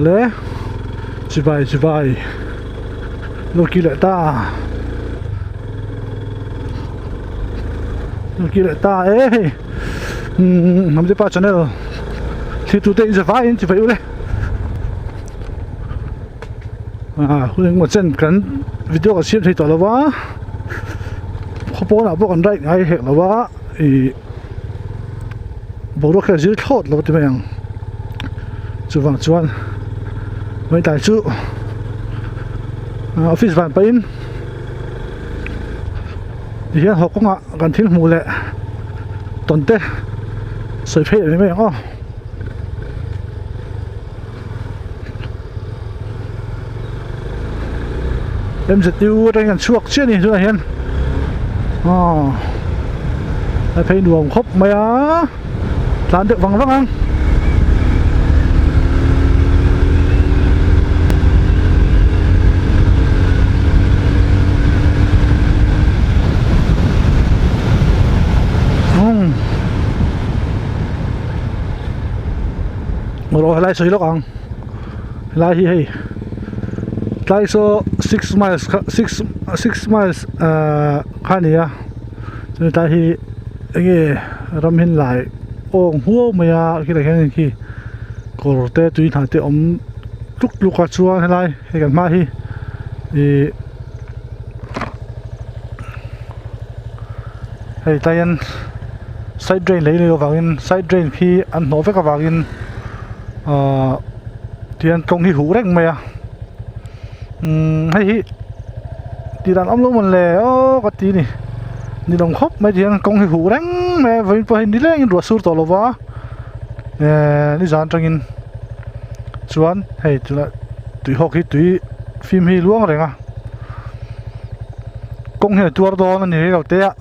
Awle chibai chibai luki leh ta luki leh ta e hei umm Hnamzipa channel thlir tute in zavaiin chibai ule ah hun engemaw chen kan video kan siam thei tawh lo va khaw pawnah pawh kan ride ngai hek lo va ih boruak hian a zir thlawt lo ti mai ang chuvang chuan hmeitlai chu office van pahin tihian haw kawngah kan thil hmuh leh tawn te sawi phei ani mai ang aw. MZU atangin an chhuak chiah a ni tunah hian aw a phei nuam khawp mai a tlan deuh vang vang ang. Rawh helai sawi lawk ang helai hi hei tlai saw six miles kha six six miles ahh kha a ni a chumi tlai hi enge ram hin lai awng huau mai a khilai hian khi kawr te tui hna te awm tluk tluk a chuan helai hei kan hma hi ihh hei tlai hian side drain lei lei avangin side drain khi an hnawh vek avangin ahh tihian kawng hi huh reng mai a umm hei hi tih dan awm lo mawn le aw ka ti a ni ni lo khawp mai tihian kawng hi huh reng mai a vawiin pawh hei nilengin ruah sur tawh lo va ehh nizan atangin chuan hei tunah tui hawk hi tui fim hi luang reng a. Kawng hian a tuar dawn a ni rei lo te a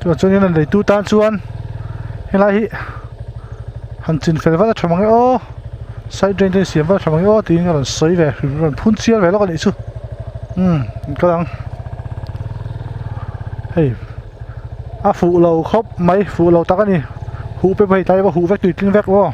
chuvang chuan in leitu tan chuan helai hi han chin fel vat a tha mang e aw side drain te siam vat a tha mang e aw tiin a rawn sawi ve a rawn phun chiar ve lawk a nih chu umm an kal ang hei a fuh lo khawp mai fuh lo tak a ni huh pe phei tlai huh vek tui tling vek aw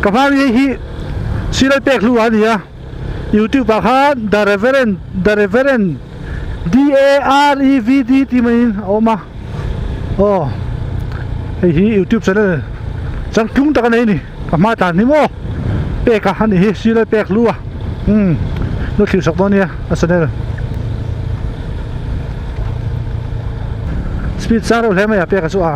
ka hma mi hi silai pek hlu a ni a. Youtube ah khan The Reverend The Reverend D A R E V D tih maiin a awm a aw hei hi youtube channel changtlung tak a nei a ni ka hma tlan hi maw pek a ani hi silai pek hlu a umm lo thlir sak dawn nia a channel speed sang reuh hle mai a pek a chu a.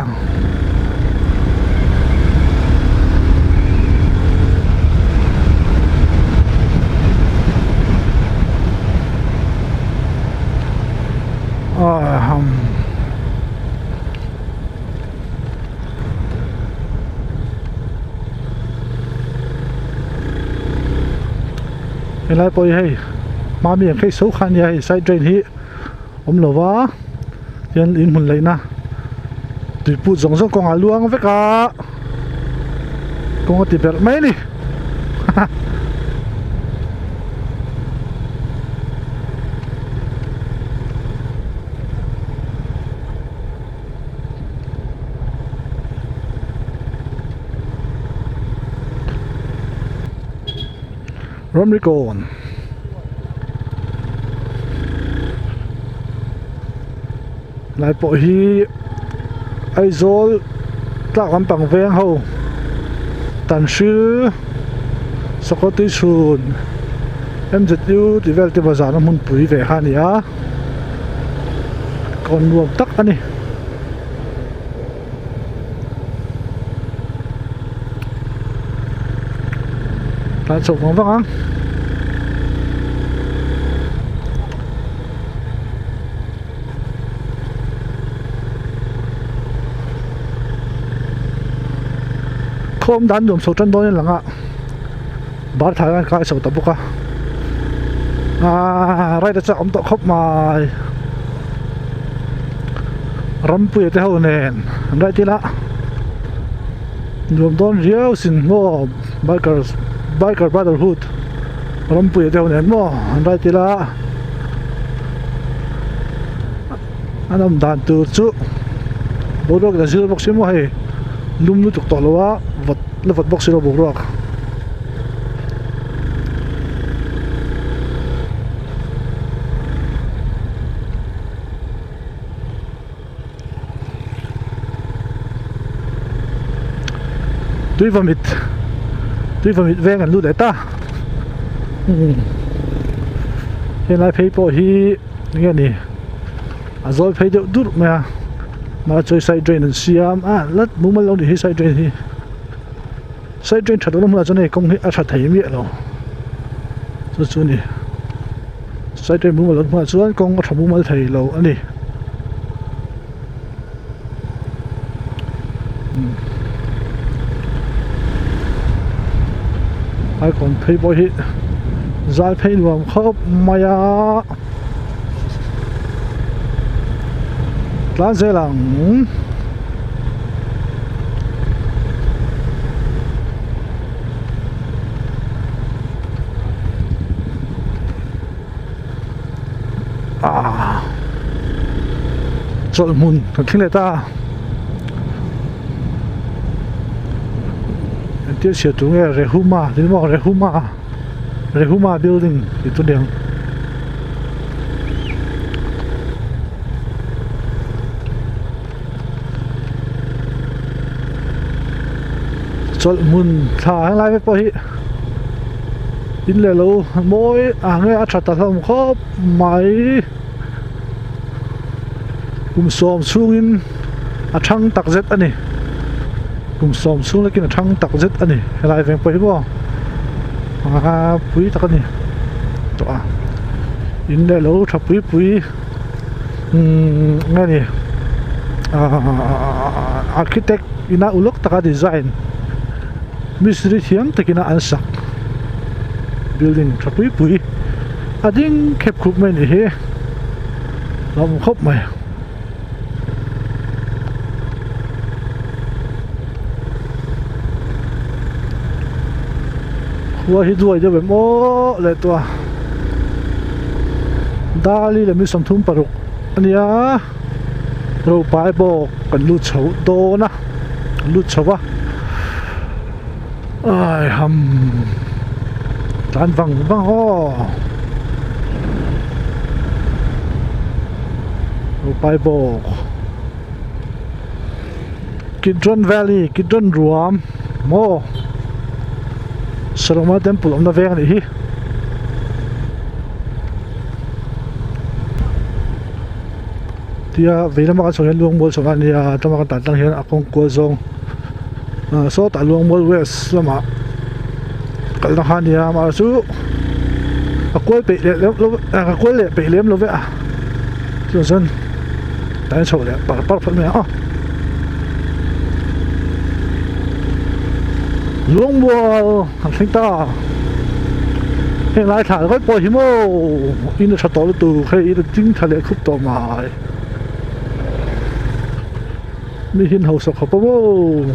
Helai pawh hi hei hmami ang phei so kha ania hei side drain hi awm lo va hian in hmun laihna tuiput zawng zawng kawngah a luang vek a kawng a ti berh mai a ni haha. Ramrikawn lai pawh hi Aizawl tlak lampang veng ho Tanhril Sakawtui chhun M_Z_U tih vel te bazar na hmunpui ve kha a ni a kawn nuam tak a ni. Tlan chho vang vang ang. Khawm dan nuam chho tan dawn in lang a bar thla hian kai chho ta bawk a aaa right a chak awm tawh khawp mai. Rampuia te ho nen an right ila nuam dawn riau sin maw bikers biker brotherhood Rampuia te ho nen maw an right ila an awm dan tur chu boruak la zir bawk si maw hei lum lutuk tawh lo a Vawt la vawt bawk si lo boruak. Tuivamit Tuivamit veng an lut leh ta umm helai phei pawh hi enge ni a zawi phei deuh durh mai a mahse chuan side drain an siam a la mumal lo ni hi side drain hi side drain that lohna hmunah chuan hei kawng hi a tha thei miah lo chu chu a ni side drain mumal lohna hmunah chuan kawng a tha mumal thei lo a ni. Icon phei pawh hi zai phei nuam khawp mai a tlan zel ang. Ah chawlh hmun kan thleng leh ta engtin chhiar tur nge Rehuma tih maw Rehuma Rehuma building tih chu aniang. Chawlh hmun thla helai te pawh hi in leh lo mawi ah nge a tha ta hlawm khawp mai kum sawm chhungin a thang tak zet a ni kum sawm chhung lekin a thang tak zet a ni helai veng pawh hi maw ah pui tak a ni tawh a in leh lo tha pui pui. Umm nge ni ahh architect ina uluk taka design mistiri thiam takina an sak building tha pui pui a ding khep khup mai anih hi hlauhawm khawp mai. Khua hi duai deuh em aw leh tawh a Dali leh mi 36 a nia Ropai bawk kan lut chho dawn a kan lut chho va ai ham tlan vang vang aw Ropai bawk. Kidron Valley Kidron ruam maw Solomon temple awmna veng anih hi tia vei lama kan sawi hian Luangmual chhawna a nia tama kan tan tlang hian a kawng kual zawng ah sawtah Luangmual west lamah kalna kha a nia amaherawhchu a kual peih leh lem lo a kual leh peih lem lo ve a chuvang chuan tlai chhoh leh par par phawt mai ang aw Luangmual an thleng ta heng lai thla ringawt pawh hi maw in a tha tawh lutuk hei in a ding tha leh khup tawh mai mi hi an hausa khawp a maw.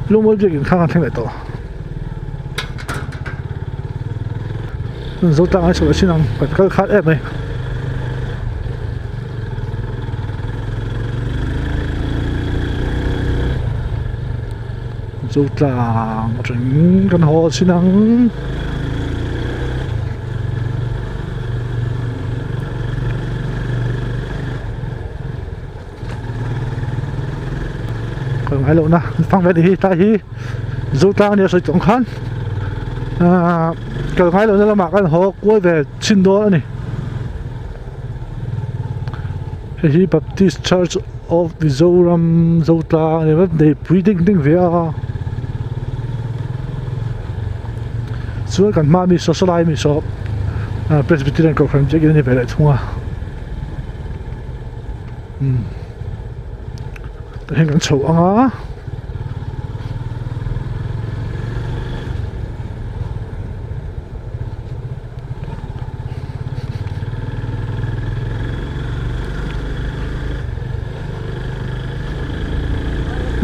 Lungmual biakin kha kan thleng leh tawh zo tlang ai chhoh leh chin ang kan kal khat em mai. Chu tlang atangin kan haw chin ang. Ka ngai loh na fang ve hi tlai hi zo tlang ania sawi tawng khan ahh kal ngai loh na lamah kan haw kual ve chin dawn a ni. Hei hi Baptist Church of Mizoram Zotlang a ni mai nei pui ding ding ve a chuan kan hma mi saw sawlai mi saw ah Presbyterian Kohhran chiah khi a ni ve leh thung a umm tah hian kan chho ang a.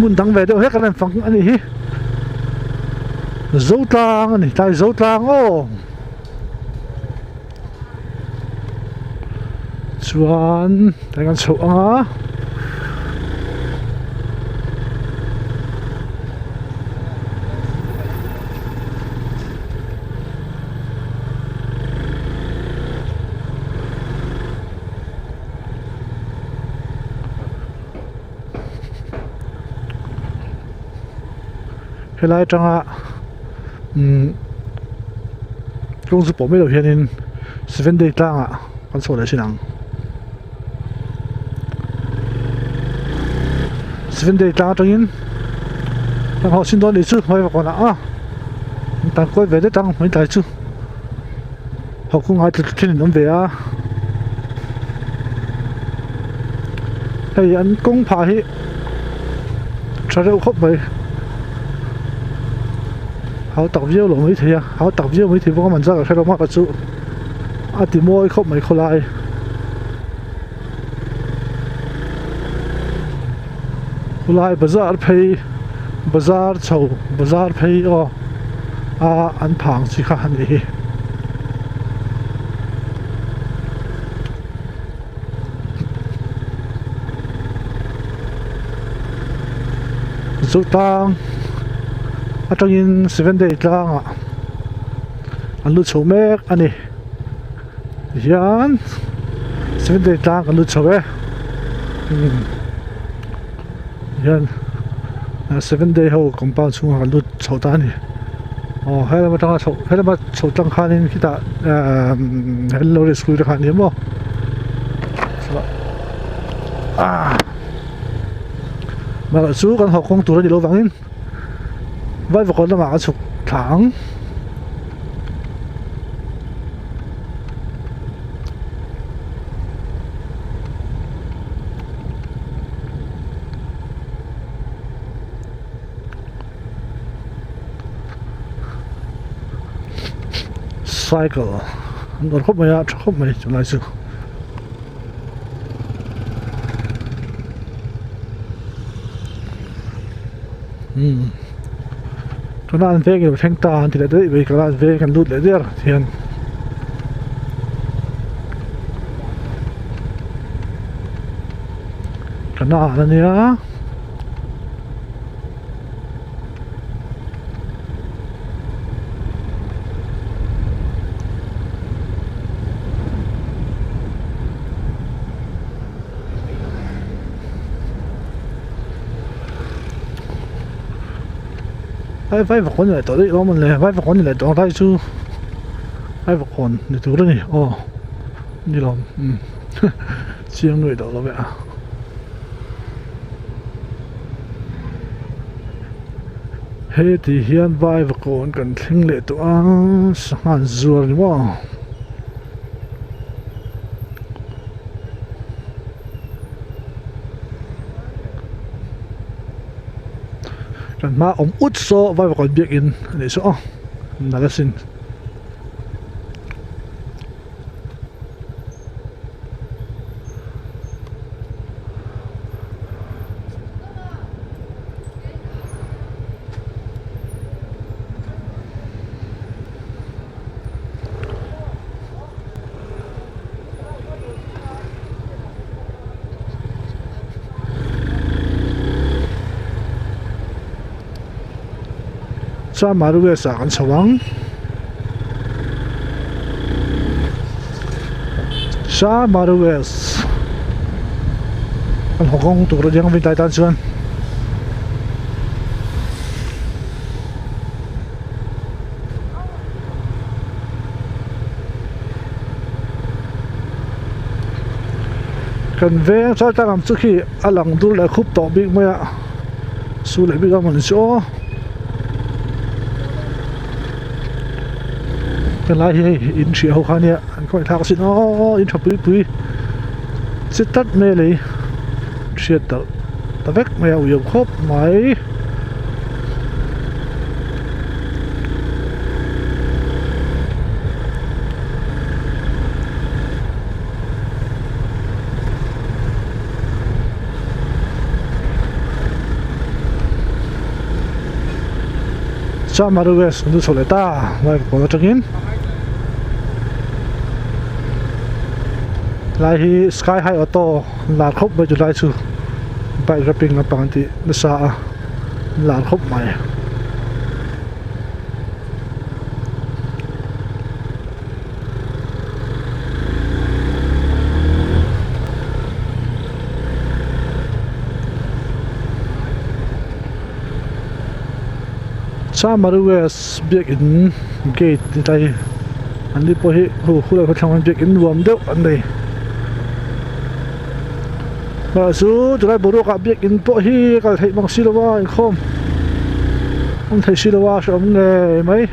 Hmun dang ve deuh hlek an rawn fang a nih hi. Zotlang a ni tlai Zotlang aw. Chuan eng an chhoh ang a. Helai atanga umm kawng chu pawh mai lo hianin seven day tlangah kan chhuah leh thin ang seven day tlang atangin kan haw chhin dawn nih chu hmai vak kawnah a tan kawi ve det ang hmai tlai chu haw kawng ngai tlut thin an awm ve a hei an kawng phah hi tha reuh khawp mai hau tak viau lo mai thei a hau tak viau mai thei bawk a man zat a hre lo mah ka chu a ti mawi khawp mai khawlai. Khawlai bazar phei bazar chho bazar phei aw a an phang chi kha a nih hi. Zotlang atangin seven day tlangah an lut chho mek a ni tihian seven day tlang an lut chho e hian seven day ho compound chhungah an lut chho ta a ni aw helam atanga chhoh helama chhoh tlang khanin khitah ehh hello school te kha a ni maw ah mahse chu kan haw kawng tur a ni lo vangin vaivakawn lamah ka chhuk thla ang. Cycle an awrh khawp mai a tha khawp mai chulai chu. Umm tuna an veng ilo thleng ta an ti leh daih mai ka la an veng an lut leh der hian. Canal a nia. Vai vai vakawn ni leh tawh daih lo mawn le vai vakawn ni leh tawh ang lai chu vai vakawn ni tur a ni aw ni lo umm chiang nuaih tawh lo ve a. Heti hian vai vakawn kan thleng leh tawh a sangha an zuar a ni maw. Kan hma awm ut saw vai vakawn biakin a nih saw aw nalh asin. Chuan Marues ah kan chho ang. Sa Marues kan haw kawng tur a diang vin tlai tan chuan. Kan veng chaltlang ang chu khi a lang dur leh khup tawh bik mai a su leh bik a mawn chu aw helai hi hei in hriah ho kha ania an khawngaih thlak asin aw in tha pui pui chi tlat mai a lei hriat darh ta vek mai a uiawm khawp mai. Chamari West kan chu chho leh ta vai kawn atangin lai hi sky high auto lar khawp mai chulai chu bike wrapping lampang an tih nasa a lar khawp mai. Chamari West biakin gate ni ta hi an ni pawh hi hu khulai khaw thlang biakin nuam deuh an nei mahse chu tilai boruak ah biakin pawh hi kal theih mang si lo a inkhawm awm thei si lo a hrehawm ngei mai.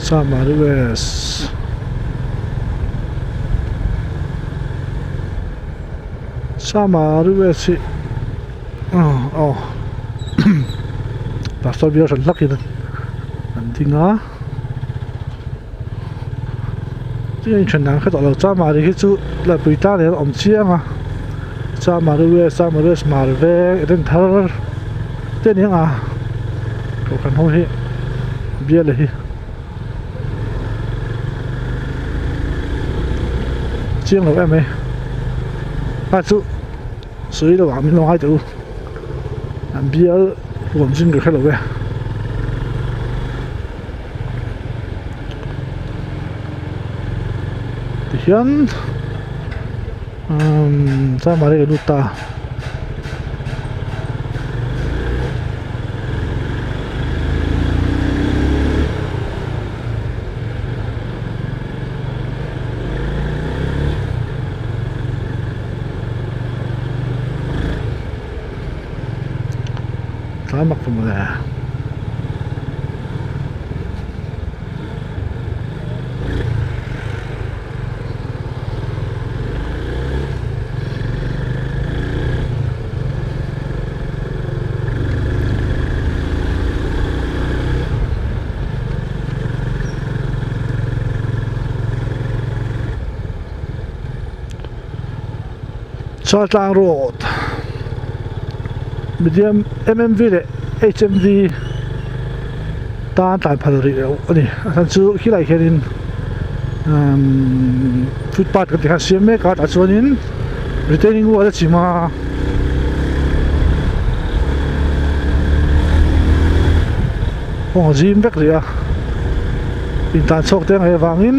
Samari West Samari West hi aw pastor bial hran hlakin an ding a Tin then ang kha tawh lo Chamari hi chu Laipui tlang nen a awm chiang a Chamari West Chamari West Mar veng Eden thar te aniang a kohhran ho hi bial hi chiang lo em mai a chu sawi lo ah min lo ngai teh u an bial huam zing ka hre lo e. Tihian umm Chamari ka lut ta. Tlai mak ta mawle. Chaltlang road medium M_M_V leh H_M_V tan tlai phal rih loh a ni a chhan chu khilai khianin umm footpath kan tih khan siam mek a tah chuanin retaining wall a chim a. Kawng a zim vek rih a intan chhuak te ang avangin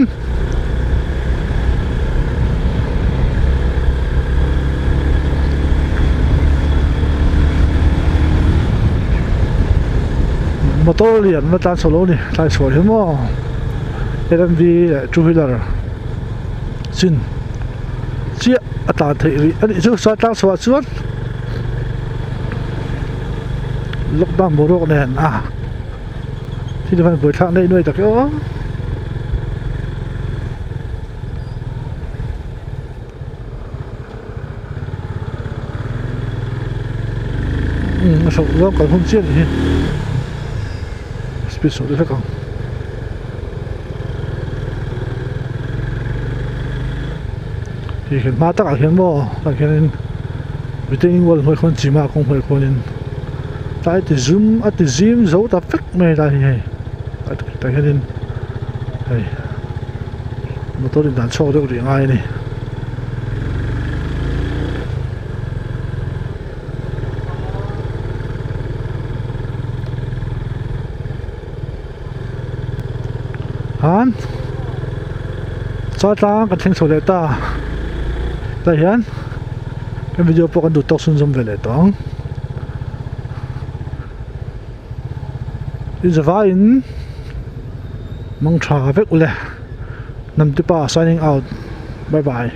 motor lian la tlan chho lo a ni tlai chhuah hi maw L_M_V leh two wheeler chin chiah a tlan theih rih a nih chu chuan tlang chhuah chuan lockdown boruak nen a thil hian buaithlak neih nuai tak e aw. Umm a hloh zawng kal hun chiah a nih hi speed sawh deuh hlek ang. Hei hian hma takah hian maw tah khianin retaining wall hnuai khawn chima kawng hnuai khuanin tlai ti zum a ti zim zo ta vek mai lai hi hei tah hianin hei motor in dan chhuak deuh rih ngai a ni. Han Chaltlang kan thleng chho leh ta tah hian kan video pawh kan duh tawk chhunzawm ve leh tawh ang inzavaiin mang tha vek ule Namtipa signing out bye bye.